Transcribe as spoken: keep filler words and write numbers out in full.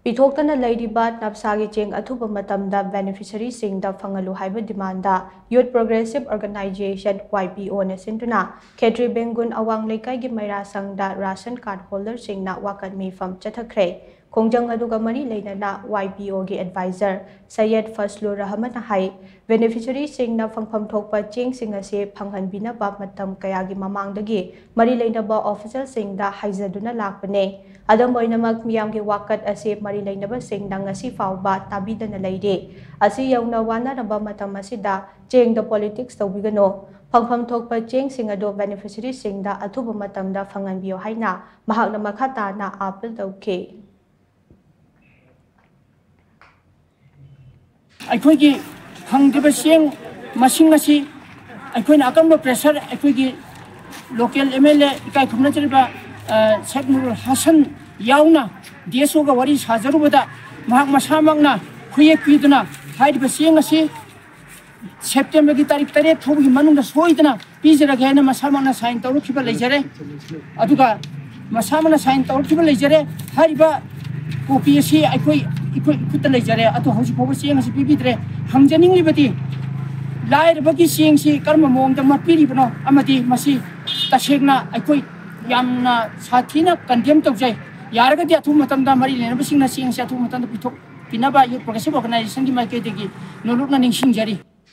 ꯄꯤꯊꯣꯛꯇꯅ ꯂꯩꯔꯤꯕ ꯅꯞꯁꯥꯒꯤ ꯆꯦꯡ ꯑꯊꯨꯕ ꯃꯇꯝꯗ ꯕꯦꯅꯤꯐꯤꯁꯔꯤꯁꯤꯡꯗ ꯐꯪꯍꯜꯂꯨ ꯍꯥꯏꯕ demand Youth Progressive Organisation, YPO, ꯅ ꯁꯤꯟꯗꯨꯅ ꯈꯦꯇ꯭ꯔꯤ ꯕꯦꯡꯒꯨꯟ ꯑꯋꯥꯡ ꯂꯩꯀꯥꯏꯒꯤ ꯃꯩꯔꯥ ꯁꯪꯗ ꯔꯥꯁꯟ ꯀꯥꯔꯗ ꯍꯣꯜꯗꯔꯁꯤꯡꯅ ꯋꯥꯀꯠ ꯃꯤꯐꯝ ꯆꯠꯊꯈ꯭ꯔꯦ꯫ ꯈꯣꯡꯖꯪ ꯑꯗꯨꯒ ꯃꯔꯤ ꯂꯩꯅꯅ YPO ꯒꯤ ꯑꯦꯗꯚꯥꯏꯖꯔ ꯁꯩꯌꯦꯗ ꯐꯁꯂꯨꯔ ꯔꯍꯃꯟꯅ ꯍꯥꯏ, ꯕꯦꯅꯤꯐꯤꯁꯔꯤꯁꯤꯡꯅ ꯐꯪꯐꯝ ꯊꯣꯛꯄ ꯆꯦꯡꯁꯤꯡ ꯑꯁꯤ ꯐꯪꯍꯟꯕꯤꯅꯕ ꯃꯇꯝ ꯀꯌꯥꯒꯤ ꯃꯃꯥꯡꯗꯒꯤ ꯃꯔꯤ ꯂꯩꯅꯕ ꯑꯣꯐꯤꯁꯤꯌꯦꯜꯁꯤꯡꯗ ꯍꯥꯏꯖꯗꯨꯅ ꯂꯥꯛꯄꯅꯦ꯫ ꯑꯗꯨꯝ ꯑꯣꯏꯅꯃꯛ, ꯃꯤꯌꯥꯝꯒꯤ ꯋꯥꯀꯠ ꯑꯁꯤ ꯃꯔꯤ ꯂꯩꯅꯕꯁꯤꯡꯅ ꯉꯁꯤ ꯐꯥꯎꯕ ꯇꯥꯕꯤꯗꯅ ꯂꯩꯔꯤ꯫ ꯑꯁꯤ ꯌꯧꯅ ꯋꯥꯅꯔꯕ ꯃꯇꯝ ꯑꯁꯤꯗ ꯆꯦꯡꯗ ꯄꯣꯂꯤꯇꯤꯛꯁ ꯇꯧꯕꯤꯒꯅꯨ꯫ ꯐꯪꯐꯝ ꯊꯣꯛꯄ ꯆꯦꯡꯁꯤꯡ ꯑꯗꯨ ꯕꯦꯅꯤꯐꯤꯁꯔꯤꯁꯤꯡꯗ ꯑꯊꯨꯕ ꯃꯇꯝꯗ ꯐꯪꯍꯟꯕꯤꯌꯨ ꯍꯥꯏꯅ ꯃꯍꯥꯛꯅ ꯃꯈꯥ ꯇꯥꯅ ꯑꯥꯄꯤꯜ ꯇꯧꯈꯤ꯫ ꯑꯩꯈꯣꯏꯒꯤ ꯐꯪꯗ꯭ꯔꯤꯕ ꯆꯦꯡ ꯃꯁꯤꯡ ꯑꯁꯤ ꯑꯩꯈꯣꯏꯅ ꯑꯀꯟꯕ ꯄ꯭ꯔꯦꯁꯔ ꯑꯩꯈꯣꯏꯒꯤ ꯂꯣꯀꯦꯜ MLA ꯏꯀꯥꯏ ꯈꯨꯝꯅꯖꯔꯤꯕ, ꯑ, ꯁꯦꯈ ꯅꯨꯔ ꯍꯁꯟ ꯌꯥꯎꯅ DSO ꯒ ꯋꯥꯔꯤ ꯁꯥꯖꯔꯨꯕꯗ ꯃꯍꯥꯛ ꯃꯁꯥꯃꯛꯅ ꯈꯨꯌꯦꯛ ꯄꯤꯗꯨꯅ ꯍꯥꯏꯔꯤꯕ ꯆꯦꯡ ꯑꯁꯤ ꯁꯦꯞꯇꯦꯝꯕꯔꯒꯤ ꯇꯥꯔꯤꯛ ꯇꯔꯦꯠ ꯐꯥꯎꯕꯒꯤ ꯃꯅꯨꯡꯗ ꯁꯣꯏꯗꯅ ꯄꯤꯖꯔꯒꯦ ꯍꯥꯏꯅ ꯃꯁꯥꯃꯛꯅ ꯁꯥꯏꯟ ꯇꯧꯔꯛꯈꯤꯕ ꯂꯩꯖꯔꯦ꯫ ꯑꯗꯨꯒ ꯃꯁꯥꯃꯛꯅ ꯁꯥꯏꯟ ꯇꯧꯔꯛꯈꯤꯕ ꯂꯩꯖꯔꯦ꯫ ꯍꯥꯏꯔꯤꯕ ꯀꯣꯄꯤ ꯑꯁꯤ ꯑꯩꯈꯣꯏ, ꯑꯩꯈꯣꯏ ꯈꯨꯠꯇ ꯂꯩꯖꯔꯦ꯫ ꯑꯗꯣ ꯍꯧꯖꯤꯛ ꯐꯥꯎꯕ ꯆꯦꯡ ꯑꯁꯤ ꯄꯤꯕꯤꯗ꯭ꯔꯦ꯫ ꯍꯪꯖꯅꯤꯡꯂꯤꯕꯗꯤ ꯂꯥꯏꯔꯕꯒꯤ ꯆꯦꯡꯁꯤ ꯀꯔꯝꯕ ꯃꯑꯣꯡꯗ ꯃꯠꯄꯤꯔꯤꯕꯅꯣ ꯑꯃꯗꯤ ꯃꯁꯤ ꯇꯁꯦꯡꯅ ꯑꯩꯈꯣꯏ ꯌꯥꯝꯅ ꯁꯥꯊꯤꯅ ꯀꯟꯗꯦꯝ ꯇꯧꯖꯩ꯫ ꯌꯥꯔꯒꯗꯤ ꯑꯊꯨꯕ ꯃꯇꯝꯗ ꯃꯔꯤ ꯂꯩꯅꯕꯁꯤꯡꯅ ꯆꯦꯡ ꯑꯁꯤ ꯑꯊꯨꯕ ꯃꯇꯝꯗ ꯄꯤꯊꯣꯛꯄꯤꯅꯕ Youth Progressive Organisation ꯒꯤ ꯃꯥꯏꯀꯩꯗꯒꯤ ꯅꯣꯂꯨꯛꯅ ꯅꯤꯡꯁꯤꯡꯖꯔꯤ꯫